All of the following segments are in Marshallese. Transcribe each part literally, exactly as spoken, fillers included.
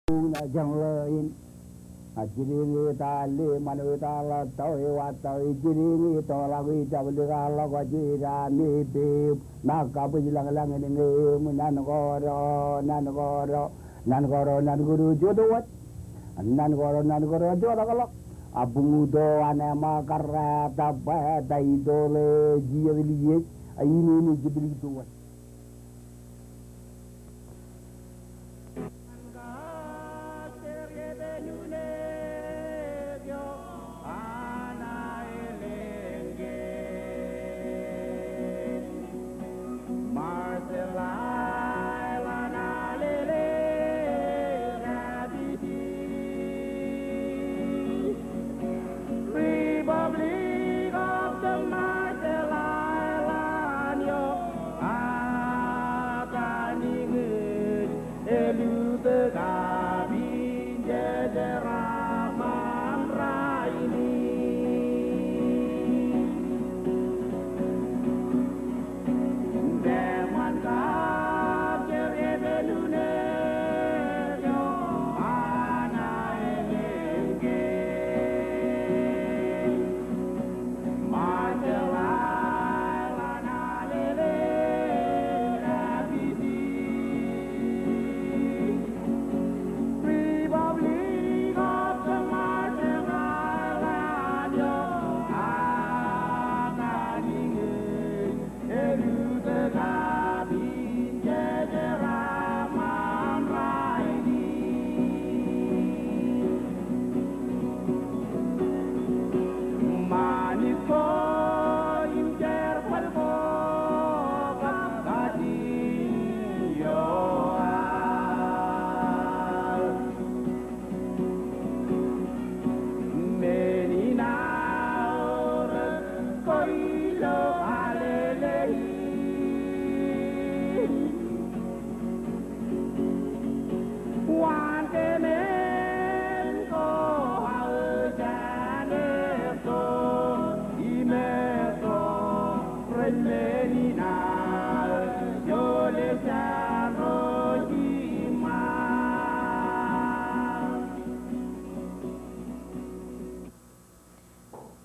Najeḷ in. A jidiñ etaal ḷe, ṃanwe etaal ḷọk, tọwe etaal ḷọk, jidiñ etaal ḷọk, ejjab likar ḷọk, kajjitōk, ṃōk kabwij lañlōñ in ñe im, nan kōto, nan kōto, nan kōto, nan kōto jota wōt. Nan kōto, nan kōto jota ḷọk. A buñuto an ema karreetak bwe ta ito ḷe jijet liej, a ine ej jibwilkito wōt. Republic of the Marshall Islands, eo, a ta niñiñ, elutōk kab injeje raṃṃan rainin.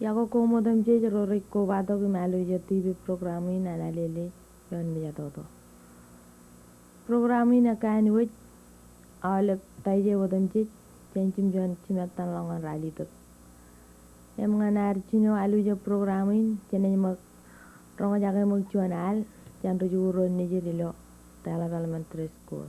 Iọkwe koṃ otemjej ro rej kobatok im alwōj TV program in Anōlele ioon mejatoto. Program in ekkā āinwōj aolep Taije otemjej jān jimjuon jimettan ḷọk ñan ralitōk. Im ñan ad jino alwōj program in, jenaaj ṃōk roñjake ṃōk juon al jān ri-jikuuḷ ro nejid ilo Taḷap Elementary School.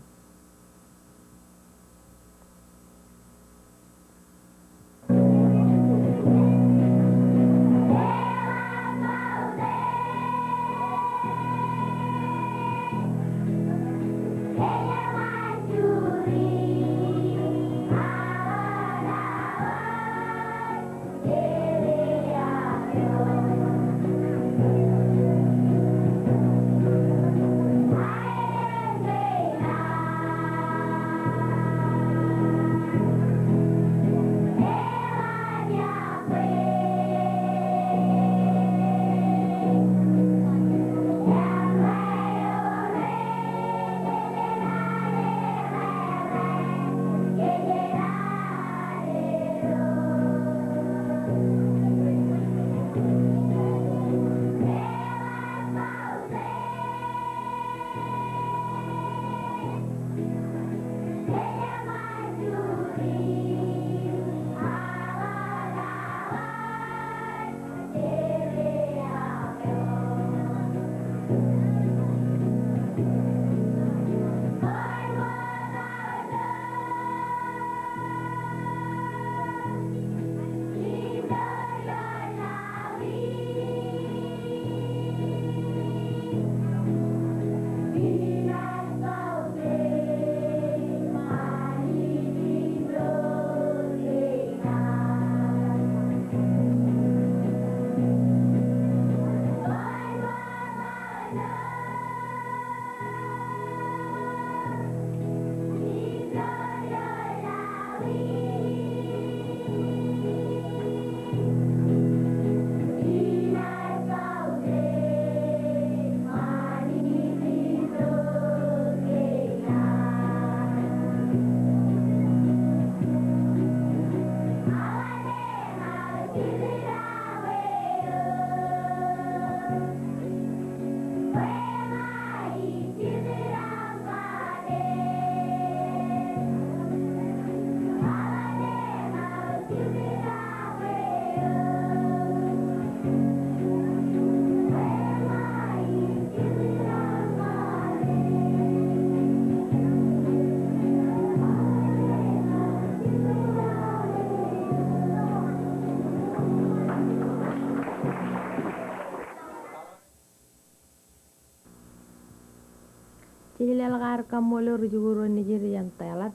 Kaṃṃoolol ri-jikuuḷ ro nejid iaan tōl ḷọk.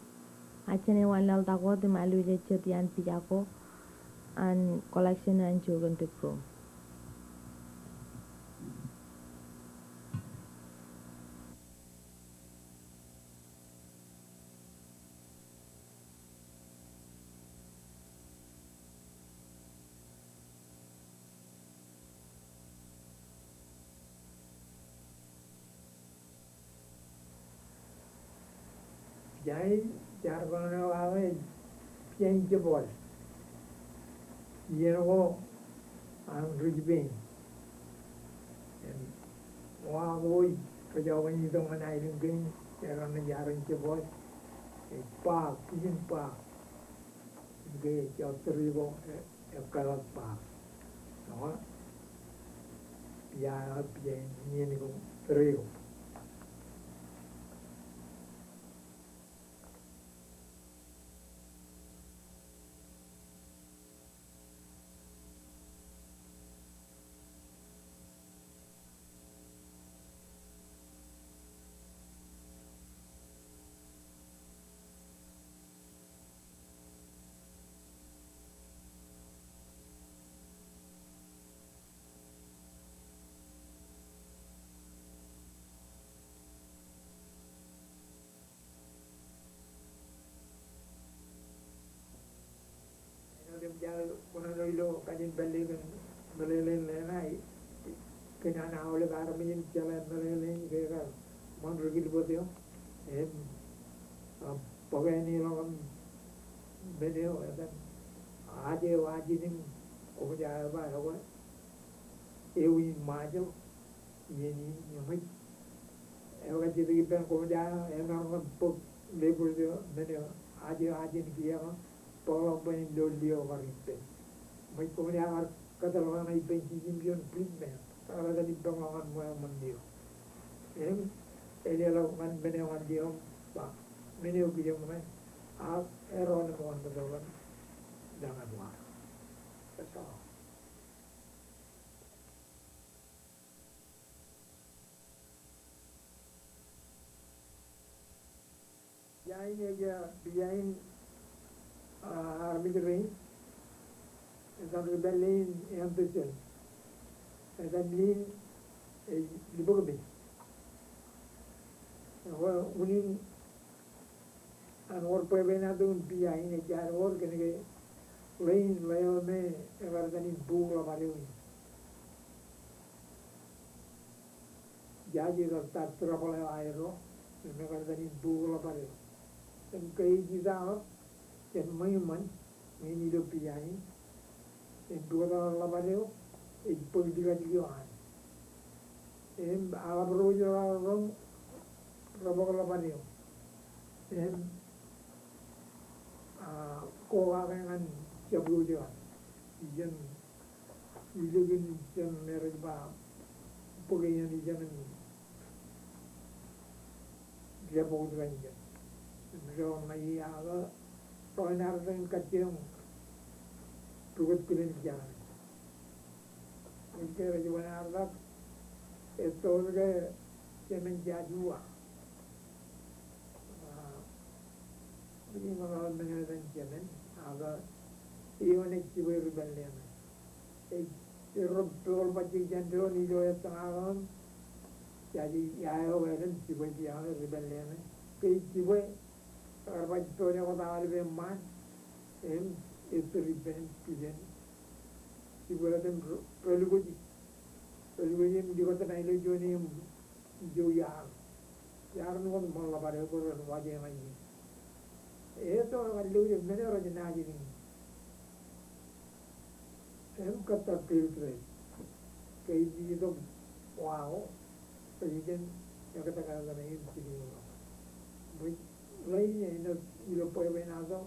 Ak jenaaj wanlaḷtak wōt im alwōj jet iaan pija ko an collection an Juuk in Debrum. Pija in, jaar kōṇaan eo aō ej pija in jebọọl. Iien ko an ri-Jipin. Im wa ko ej rej jab itok ñan aelōñ kein, eran ej jaar in jebọọl. Ej baak, pijin baak. Im ke ej jab tōre ko, e, ekkālọk baak. Eo, pija, pija in iien ko tōre ko. Āinwōt im jaar kōṇaan ilo kajin pālle kōn meḷeḷein ḷeena, kōn an aolep armej in jeḷā meḷeḷein ke kar ṃan ri kilbōt eo. Im, a, bōk āne ḷọk im men eo etan Aje Aje in, koṃij aō ba ekwe eo in Ṃajeḷ. Iien in eṃōj. Eo ej jitōk ippān koṃij aō emaroñ in bōk label eo, men eo, Aje Aje in kiiō, bōkḷọk bwe en lo lio kar ippān. Ṃōj koṃij aō kar kōtḷọk ṇe ippān jiljino, please man. Kar etan ippān ḷọk ñan ṃweo ṃōn lio. Im, eḷḷọk ñan men eo ñan lio, ba, men eo kiiō ṃōṇe, ak erro ṇe ṃōṇe kōtḷọk. That's all. Pija in ej, a, pija in, a, armej rein. Etan ri pālle in Anderson. Etan in ej Libōkpen. Ekwe unin an wōr bwebwenato in pija in ej jaar wōr kōnke ḷein ḷeo me ekar etan in bukḷọk bar eo in. Jaje eo tar, tar trouble eo aerro, im ekar etan in bukḷọk bar eo. Im ke ej itaḷọk jān ṃweo ṃōn, ṃweo in ilo pija in, im bukḷọk ḷọk bar eo, ej bōk likajlik eo an. Im aḷap ro rej roñ, rej bōk ḷọk bar eo. Im, a, kokake ñan jabdewōt eo an. Ijeṇ Ilo kōn ijeṇ me rej ba bōk iien ijeṇ im jab bōk ijeṇ. Im ro ṇe iiō ak ro in armej in kajjioñ pukot kilen ijeṇ. Im ke rej wōnṃaantak etto ke jemān Joshua. A, ij ṃōṇōṇō men etan jemān, ak eo ej jibwe ri pālle ṇe. Ej, ej ro pukot bajjek jān doon ilo ettōṇ eo aṃ. Jaje, ia eo ej jibwe pija ṇe ri pālle ṇe. Ke ej jibwe, ekar baj doon eo ekōt aolep eṃṃaan. Im, ej tōre ippān pijen. Jibwe etan ro, ro lukkuun. Ro lukkuun im likūt ṇa ilo juon im ijo iaar. Iaar ṇe wōt ṃool ḷọk bar eo bwe ren waje ñan iien. Etto ekar lukkuun men eo rej naaj iliñ. Im kōttar field ro. Ke ej itok wa ko, rej jen ektak ṇe im jilkinḷọk. Bwe ḷein āinwōt ilo bwebwenato,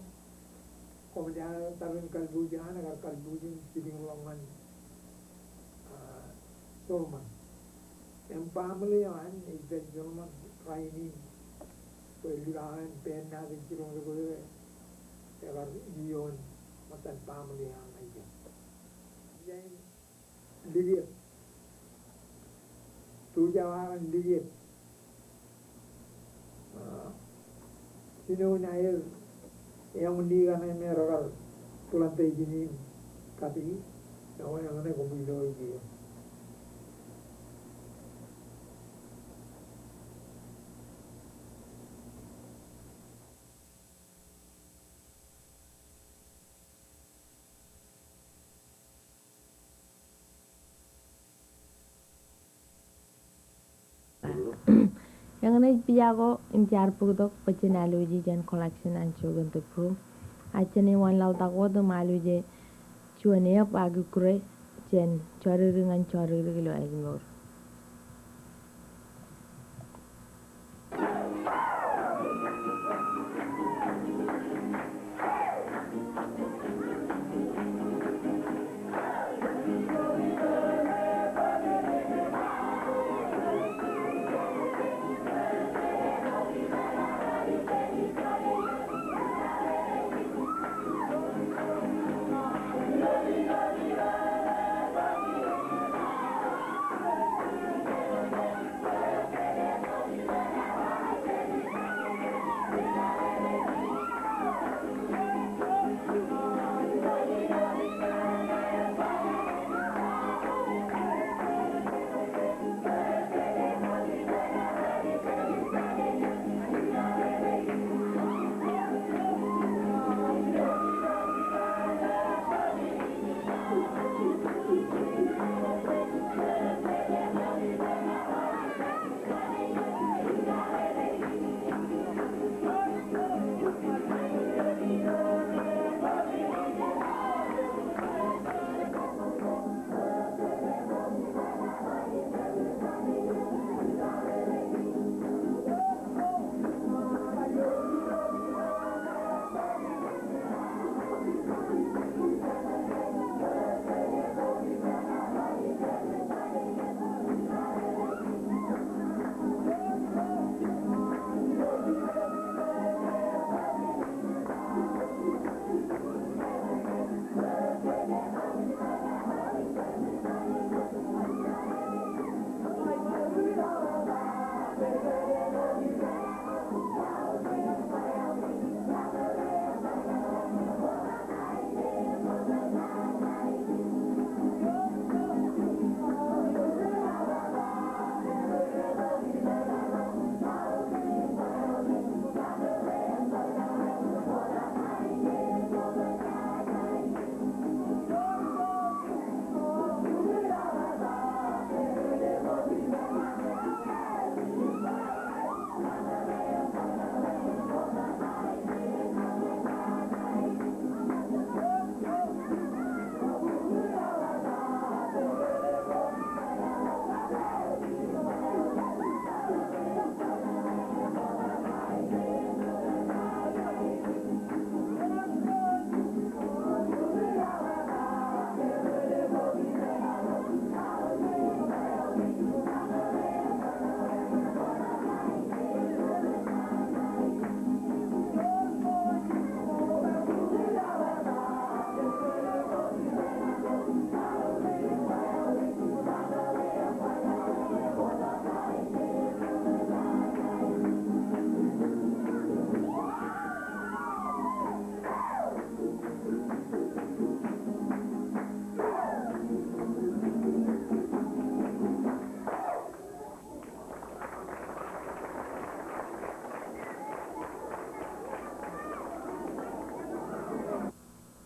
koṃij aō tarrin kalbuuj eo an, ekar kalbuuj im jilkinḷọk ñan, a, Solomon. Im baaṃle eo an ej pād Solomon rainin. Bwe likao in pād ṇa ilo jiroñ ri ko, ekar ioon ṃōttan baaṃle eo an ṇe ijeṇ. Ijeṇ Likiet. Tuja eo an Likiet. A, Jinoin aer eoon in kaṇe me rekar plantation in kate, eo eñṇe koṃij lo ije. Eñṇe ej pija ko im jaar bōktok bwe jen aluje jān collection an Jook in the Broom. Ak jenaaj wanlaḷtak wōt im aluje juon eab ak ikkure jān Jodikdik ñan Jodikdik ilo ājmour.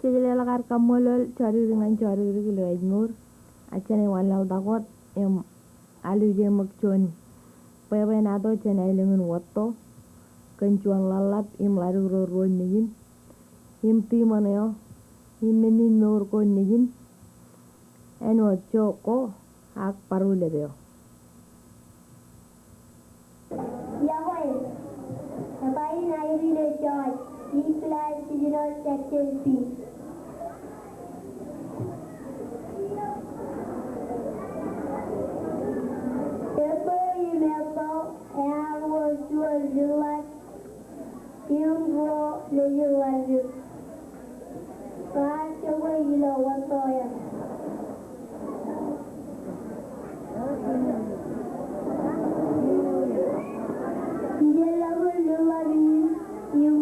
Jej leḷọk ad kaṃṃoolol Jodikdik ñan Jodikdik ilo ājmour, ak jenaaj wanlaḷtak wōt im aluje ṃōk juon bwebwenato jān aelōñ in Wōtto kōn juon ḷōḷḷap im ḷaddik ro ruo nejin im tiṃoṇ eo im men in mour ko nejin. Āinwōt Jook ko ak bar ullep eo. Iọkwe. Etan in Irene George, E class, Regional Section B. Eṃṃan im eṃṃan ear wōr juon lōḷḷap im ruo nejin ḷaddik. Bar jokwe ilo Wōtto eṇ. Ij lōḷḷap in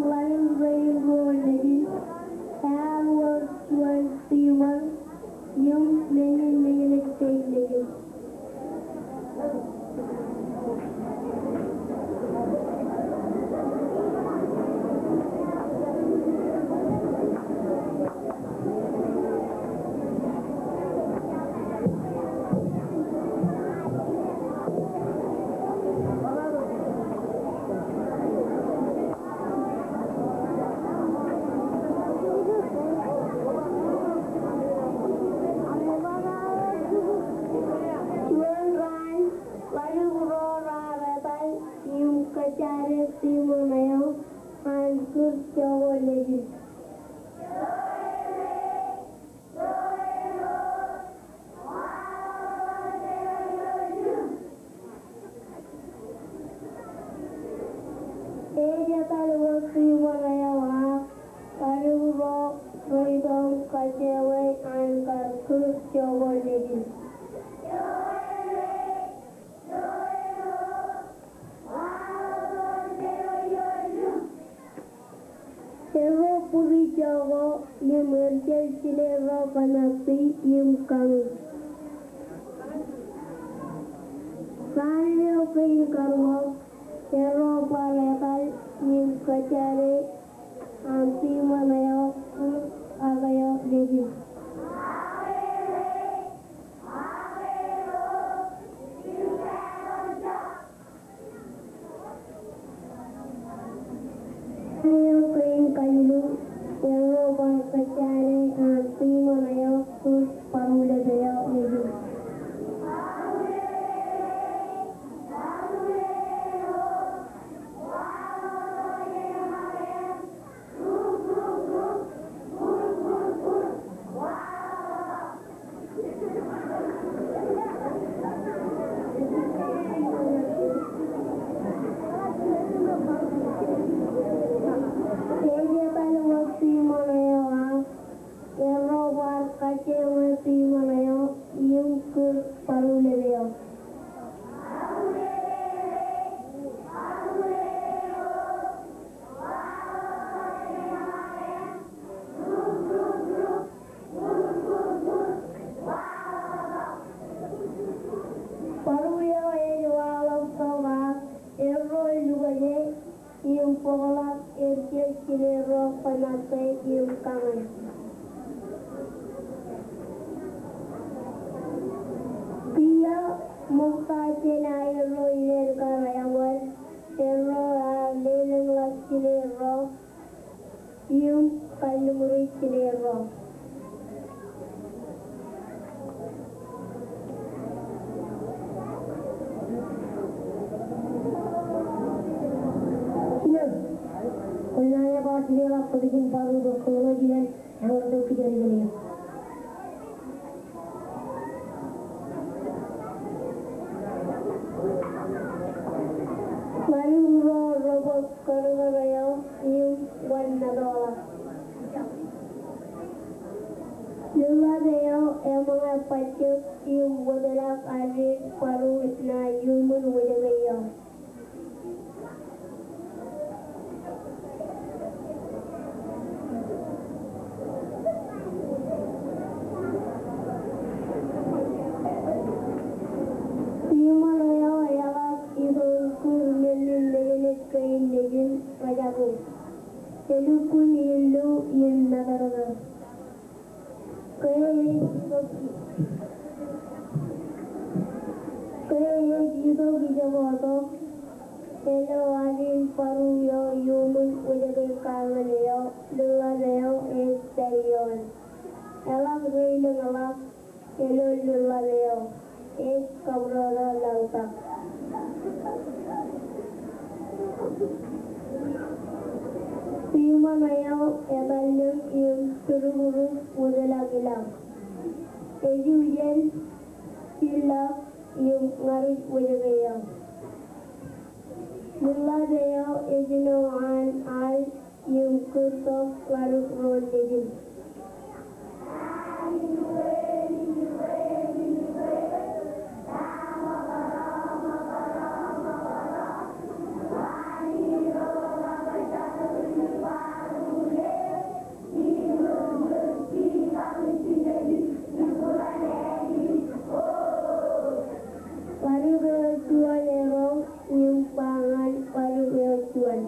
Ijoko im erjel jineerro kōmatsi im kañin. Raan eo kein karuo, erro bar etal im kōjjeḷā an tiṃoṇ eo kūr ak eo nejin. Raan eo kein kajilu, erro bar kōjjeḷā an tiṃoṇ eo kūr barulep eo nejin. Ej etal wōt tiṃoṇ eo aō, erro bar kajjioñ tiṃoṇ eo im kūr barulep eo. Baru eo ej waḷọk tok ak erro lukōje im bōkḷọk erjel jineerro kōmatse im kañin. Kiiō ṃokta jān aerro ined kar eṃṃan, erro ear lelōñḷọk jineerro im kalliṃuri jineerro. Jino, kwōnaaj bar jineḷọk bōkjān baru bwe kwōn ḷọk iien. Ḷadik ro rej bōk kōrkōr eo im wōnṃaanḷọk. Lōḷḷap eo eṃōñā bajjek im wōtlọk aer baru ṇa iuṃwin wōjke eo. Tiṃoṇ eo eḷak itok kūr men in mejenej kein nejin rej abu. Elukkuun illu im matōrtōr. Ke ej itok, ke ej itok ijoko tok, elo aer baru eo iuṃwin wōjke kañin eo, lōḷḷap eo ej pād ioon. Eḷak reilōñḷọk, elo lōḷḷap eo ej kabūrodo laḷtak. Tiṃoṇ eo etallōñ im turūkrūk wōtlọk ilọk. Ej ujen, jillọk im ñadik wōjke eo. Lōḷḷap eo ej jino an al im kūrtok ñadik ro nejin. Ḷadik eo juon eroñ im ba ñan ḷadik eo juon.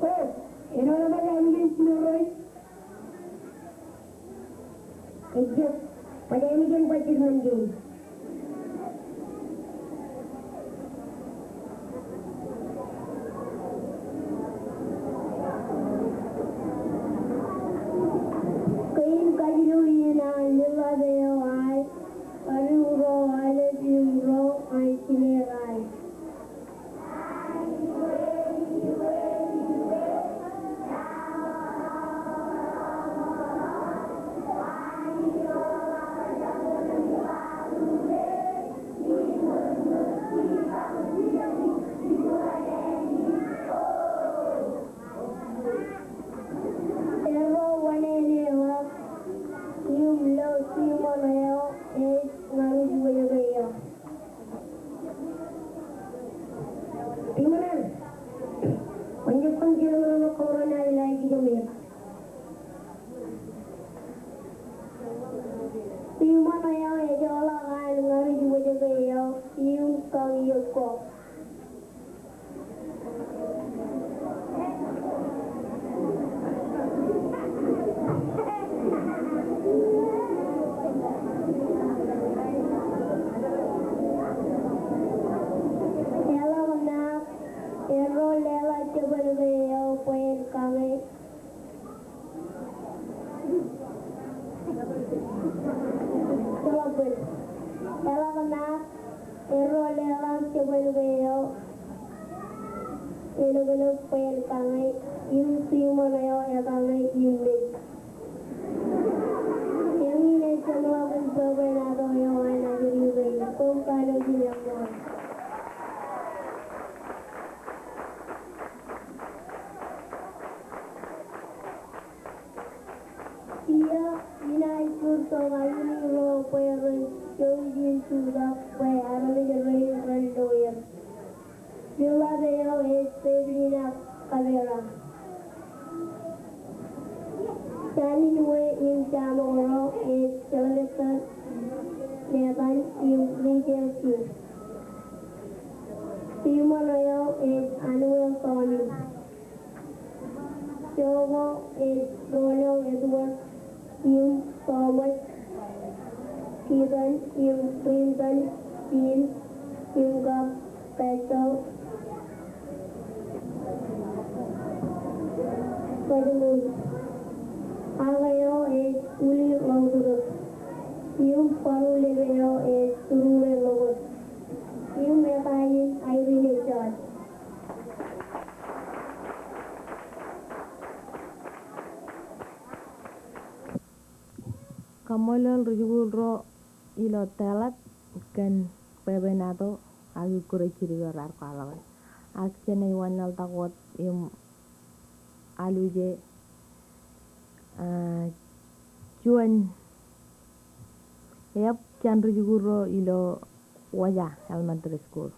O, āinwōt baj ainikiin jino roñ. Ejjab, baj ainikiin bajjek men kein. Kein kajilu in an lōḷḷap eo aer, ḷadik ro aer im ro an jineer aer. Eo, elōklōk bwe en kañe, im Siumon eo ekañe im mej. Eñin ej jeṃḷọkin bwebwenato eo an ajri rein. Koṃ kanooj im eṃṃool. Kiiō inaaj jur tok aikuj ro bwe ren jouj im jutak bwe armej rein ren lo er. Lilap eo ej Peblina Kapera. Jān inwe im Jāmokro ej Sylvester, Nathan im Richard King. Siumon eo ej Anuel Tony. Joko ej Ronald Edward im Thomas, Stephen im Brendan, Bill im Kap, Rachel, Edmund. Ak eo ej Uli Ḷaudrōk im barulep eo ej Turule Ḷokot im eta in Irene George. Kaṃṃoolol ri-jikuuḷ ro ilo tōḷap kōn bwebwenato ak encourage jidik eo raar kwaḷọk e. Ak jenaaj wanlaḷtak wōt im aluje, ah, juon ep jān ri-jikuuḷ ro ilo Wōja Elementary School.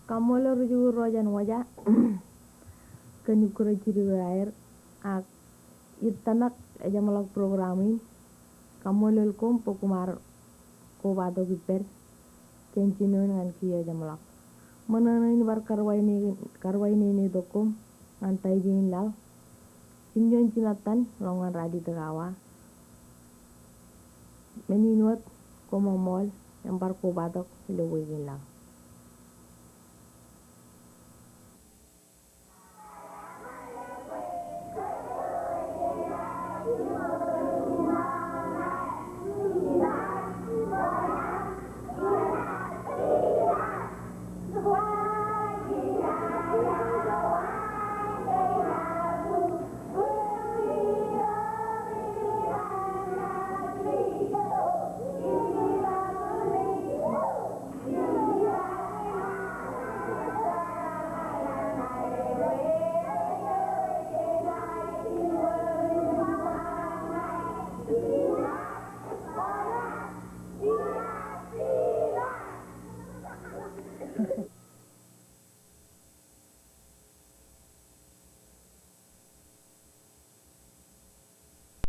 Kaṃṃoolol ri-Jibwe ro jān wōj kōn ikkure jidik eo aer, ak ij tōmak ejeṃḷọk program in. Kaṃṃoolol koṃ bwe koṃ ar kobatok ippād jān jinoin ñan kiiō ejeṃḷọk. Ṃōṇōṇō in bar karwainenetok koṃ ñan taije in laḷ. Jimjuon jimattan ḷọk ñan Raditōk Awa. Men in wōt, koṃṃool, im bar kobatok ilo wiik in laḷ.